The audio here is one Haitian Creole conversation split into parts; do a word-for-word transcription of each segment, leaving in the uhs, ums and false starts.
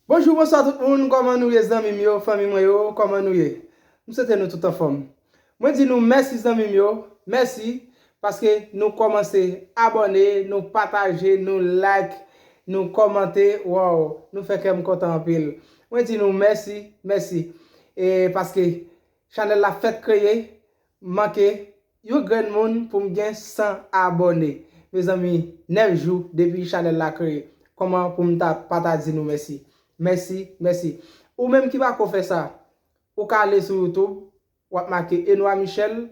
Bonjou, bonswa tout moun, kòman nou ye zanmi m yo, fanmi mwen yo, kòman nou ye? M swete nou tout anfòm. Mwen di nou mèsi zanmi m yo, mèsi paske nou kòmanse abòne, nou pataje, nou like, nou kòmante, waw, nou fè kè m kontan anpil. Mwen di nou mèsi, mèsi. E paske chanèl la fèt kreye, manke yon grenn moun pou m gen san abòne. Mezanmi, nèf jou depi chanèl la kreye. Kòman pou m ta pa ta di nou mèsi? Mèsi, mèsi. Ou menm ki pako fè sa, ou ka ale sou YouTube, w ap make Enois Michel,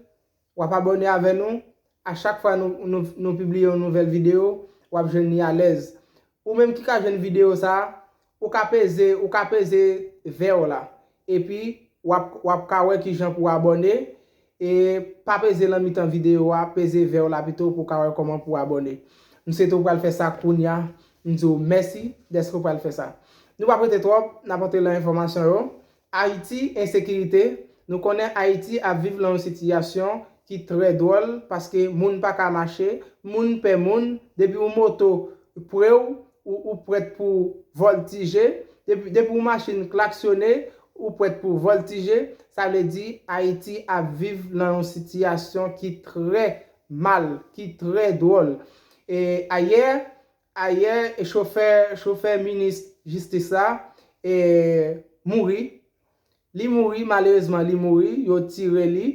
w ap abòne avè nou. A chak fwa nou, nou, nou pibliye yon nouvèl videyo, w ap jwenn li alèz. Ou menm ki ka jwenn videyo sa a, ou ka peze, ou ka peze vè w la. Epi, w ap, w ap ka wè kijan pou w abòne. E pa peze nan mitan videyo a, peze vè w la pito pou w ka wè kòman pou w abòne. M swete w pral fè sa kounya. M di w mèsi dèske w pral fè sa. Nou p ap rete twòp, n ap antre lan enfòmasyon yo. Ayiti, ensekirite. Nou konnen Ayiti ap viv lan yon sitiyasyon ki trè dwòl paske moun pa ka mache, moun pè moun. Depi yon moto pre w, ou, ou prèt pou vòltije. Depi, depi yon machin klaksyone, ou prèt pou vòltije. Sa vle di Ayiti ap viv lan yon sitiyasyon ki trè mal, ki trè dwòl. E ayè, ayè, chofè, chofè minis jistis la, e, mouri. Li mouri, malerezman, li mouri, yo tire li.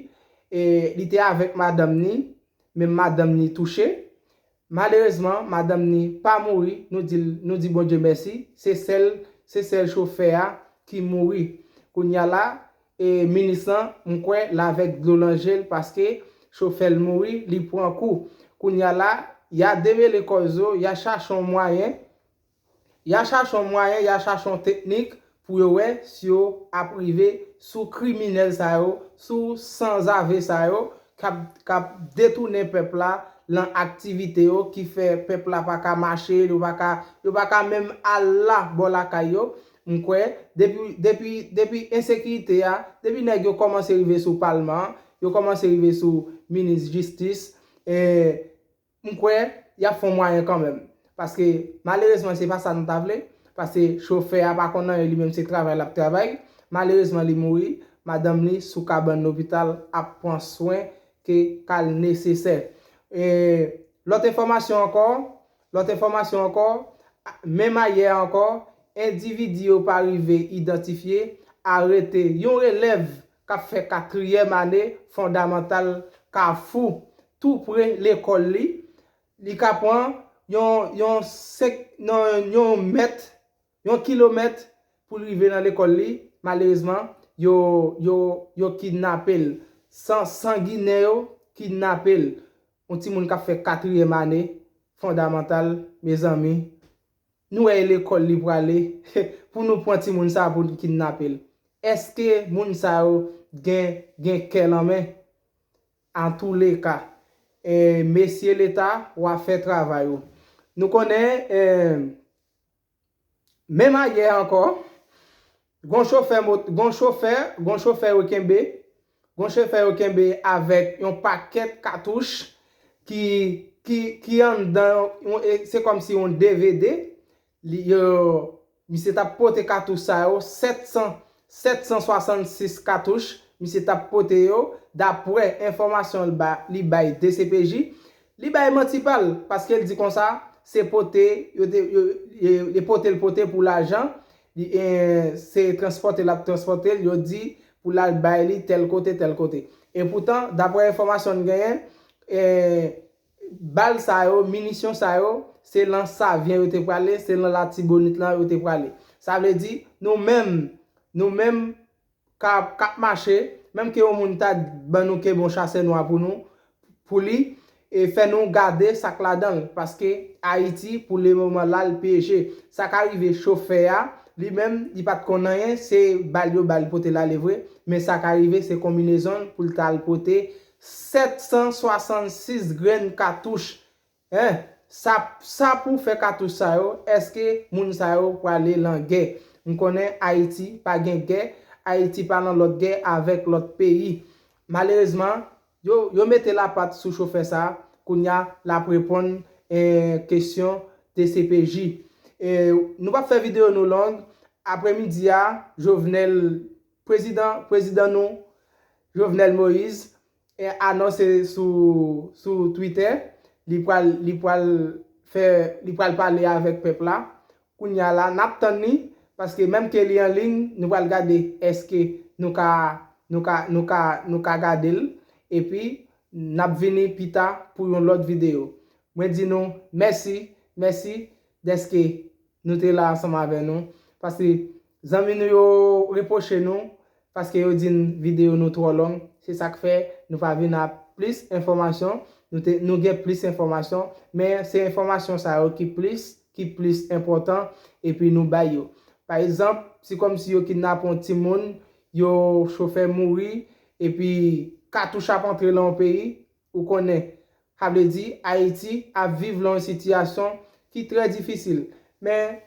E, li te avèk madanm ni, men madanm ni touche. Malerezman, madanm ni pa mouri, nou di, nou di Bondye mèsi. Se sèl, se sèl chofè a ki mouri. Kounya la, e, minis lan, m kwè, l avèk dlo lan je l paske chofè l mouri, li pran kou. Kounya la, y a demele kòz yo, y a chache yon mwayen, y a chache yon mwayen, y a chache yon teknik pou yo wè si yo ap rive sou kriminèl sa yo, sou sanzave sa yo k ap, k ap detounen pèp la lan aktivite yo ki fè pèp la pa ka mache, yo pa ka, yo pa ka menm al la bò lakay yo. M kwè, depi, depi, depi ensekirite a, depi nèg yo kòmanse rive sou palman an, yo kòmanse rive sou minis jistis, e, m kwè y ap fè yon mwayen kanmenm. Paske, malerezman, se pa sa nou ta vle. Paske chofè a pa konn anyen, li menm se travay l ap travay. Malerezman, li mouri. Madanm li sou kabann lopital ap pran swen ke ka l nesesè. E, lòt enfòmasyon ankò, lòt enfòmasyon ankò, menm ayè ankò, endividi yo pa rive idantifye, arete yon elèv k ap fè katriyèm ane fondamantal Kafou, tou pre lekòl li. Li ka pran yon, yon senk, non, yon mèt, yon kilomèt pou l rive nan lekòl li. Malerezman, yo, yo, yo kidnape l. San, sanginè yo kidnape l. Yon timoun k ap fè katriyèm ane fondamantal, mezanmi, nou wè e lekòl li prale pou nou pran timoun sa a pou nou kidnape l. Èske moun sa yo gen, gen kè lan men? Antouleka, e, mesye Leta, w ap fè travay ou. Nou konnen, e, menm ayè ankò, gon chofè, gon chofè, gon chofè yo kenbe, gon chofè yo kenbe avèk yon pakèt katouch ki, ki, ki anndan, yon, e, se kòmsi yon D V D. Li, yo, misye t ap pote katouch sa yo, sèt san, sèt san swasannsis katouch, misye t ap pote yo, daprè enfòmasyon li ba, li bay D C P J. Li bay manti pa l, paske l di konsa, se pote, yo te, yo, yo, yo pote l pote pou lajan, li, e, se transpòte l ap transpòte l, yo di pou l al bay li tèl kote, tèl kote. E poutan, daprè enfòmasyon n genyen, e, bal sa yo, minisyon sa yo, se lan Savyen yo te prale, se lan Latibonit lan yo te prale. Sa vle di, nou menm, nou menm k ap, k ap mache, menm ke yon moun ta ban nou kenbe yon chasè nwa pou nou, pou li, e fè nou gade sa k ladan l, paske Ayiti, pou lemoman la, l pyeje. Sa ka rive chofè a, li menm, li pa t konn anyen, se bal yo ba l pote l ale vre, men sa ka rive, se konbinezon l pou l ta al pote sèt san swasannsis grenn katouch. Hein, sa, sa pou fè katouch sa yo, èske moun sa yo prale lan gè? M konnen Ayiti pa gen gè, Ayiti pa lan lòt gè avèk lòt peyi. Malerezman, yo, yo mete lapat sou chofè sa, kounya l ap reponn, eh, kesyon D C P J. E nou p ap fè videyo nou long, apremidi a, Jovenel, prezidan, prezidan nou, Jovenel Moïse, e, anonse sou, sou Twitter, li pral, li pral fè, li pral pale avèk pèp la. Kounye a la, n ap tann li, paske menm ke li an liy, nou pral gade èske nou ka, nou ka, nou ka, nou ka gade l, epi n ap vini pita pou yon lòt videyo. Mwen di nou mèsi, mèsi dèske nou te la ansanm avè nou. Paske zanmi nou yo repwoche nou, paske yo di n videyo nou twò long. Se sa k fè nou pa vin ak plis enfòmasyon. Nou te, nou gen plis enfòmasyon, men se enfòmasyon sa yo ki plis, ki plis enpòtan, epi nou bay yo. Pa egzanp, se kòmsi yo kidnape yon timoun, yon chofè mouri, epi katouch ap antre nan yon peyi, ou konnen, sa vle di Ayiti ap viv nan yon sitiyasyon ki trè difisil. Men,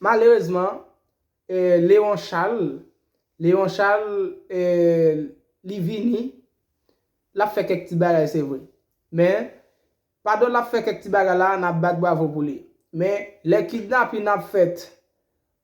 malerezman, e, Léon Charles, Léon Charles, e, li vini, l ap fè kèk ti bagay, se vre. Men, pandan l ap fè kèk ti bagay la, n ap bat bravo pou li. Men, lè kidnapin ap fèt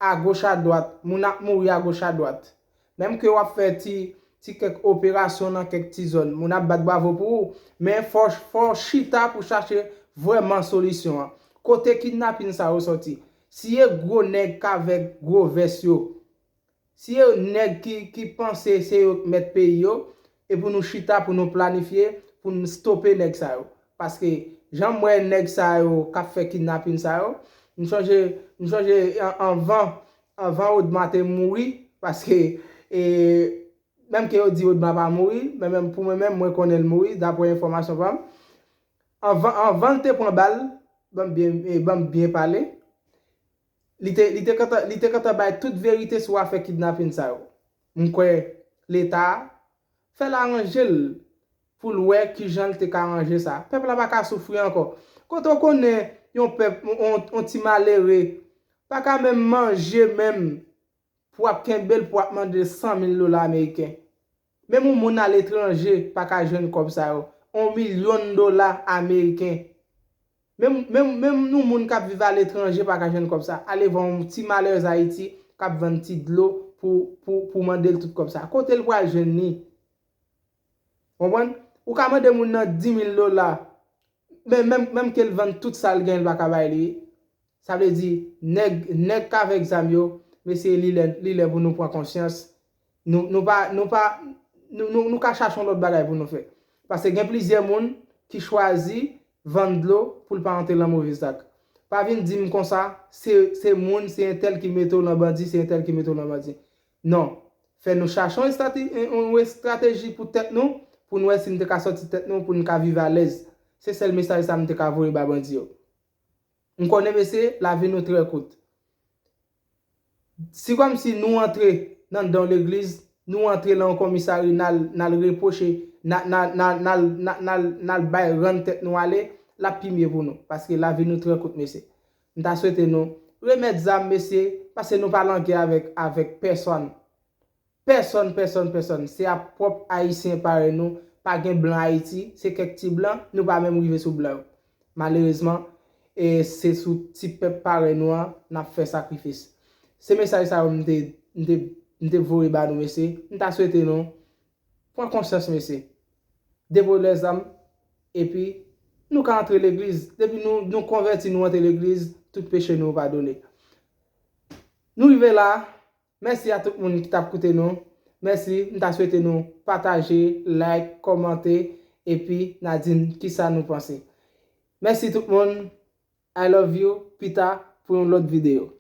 agoch adwat, moun ap mouri agoch adwat. Menm ke w ap fè ti, ti kèk operasyon nan kèk ti zòn, moun ap bat bravo pou ou. Men fò, fò w chita pou chache vrèman solisyon an. Kote kidnapin sa yo sòti? Si e gwo nèg k avèk gwo vès yo, si e nèg ki, ki panse se yo k mèt peyi yo, e pou nou chita, pou nou planifye, pou n stope nèg sa yo. Paske jan m wè nèg sa yo k ap fè kidnapin sa yo, m sonje, m sonje an-, anvan, anvan Odma te mouri, paske, e, menm ke yo di Odma pa mouri, men menm pou mwen menm, mwen konnen l mouri, daprè enfòmasyon pa m. Anvan, anvan l te pran bal, ban m byen, e, ban m byen pale, li te, li te gentan, li te gentan bay tout verite sou afè kidnapin sa yo. M kwè Leta fè l aranje l pou l wè kijan l te ka ranje sa. Pèp la pa ka soufri ankò. Kote w konnen yon pèp, yon, yon, yon ti malere, pa ka menm manje menm, pou w ap kenbe l, pou w ap mande l san mil dola ameriken. Menm yon moun aletranje pa ka jwenn kòb sa yo. Yon milyon dola ameriken. Menm, menm, menm yon moun k ap viv aletranje pa ka jwenn kòb sa. Ale wè yon ti malèz Ayiti k ap vann ti dlo pou, pou, pou mande l tout kòb sa. Kote l pral jwenn li? Konprann? Ou ka mande moun nan di mil dola, men menm, menm ke l vann tout sa l gen, l pa ka bay li. Sa vle di, nèg, nèg k avèk zam yo, mesye, li lè, li lè pou nou pran konsyans. Nou, nou pa, nou pa, nou, nou, nou ka chache yon lòt bagay pou nou fè. Paske gen plizyè moun ki chwazi vann dlo pou l pa antre nan move zak. Pa vin di m konsa, se, se moun, se entèl ki mete w nan bandi, se entèl ki mete w nan bandi. Non. Fè nou chache yon estrate-, yon estrateji pou tèt nou, pou n wè si n te ka sòti tèt nou, pou n ka viv alèz. Se sèl mesaj sa m te ka voye ba bandi yo. M konnen, mesye, lavi nou trè kout. Si kòmsi nou antre nan, nan legliz, nou antre nan yon komisari, n al, n al repwoche, n a-, n a-, n a-, n al, n a-, n al, n al bay rann tèt nou ale, l ap pi mye pou nou. Paske lavi nou trè kout, mesye. M ta swete nou remèt zam, mesye, paske nou pa langè avèk, avèk pèsòn. Pèsòn, pèsòn, pèsòn. Se ap pwòp Ayisyen parèy nou. Pa gen blan Ayiti, se kèk ti blan, nou pa menm rive sou blan yo. Malerezman, e se sou ti pèp parèy nou an, n ap fè sakrifis. Se mesaj sa yo m te, m te, m te voye ba nou, mesye. M ta swete nou pran konsyans, mesye. Depoze zam, epi nou ka antre legliz. Depi nou, nou konvèti, nou antre legliz, tout peche nou yo padone. Nou rive la. Mèsi a tout moun ki t ap koute nou. Mèsi, m ta swete nou pataje, like, kòmante, epi n a di n kisa nou panse. Mèsi tout moun. I love you. Pita pou yon lòt videyo.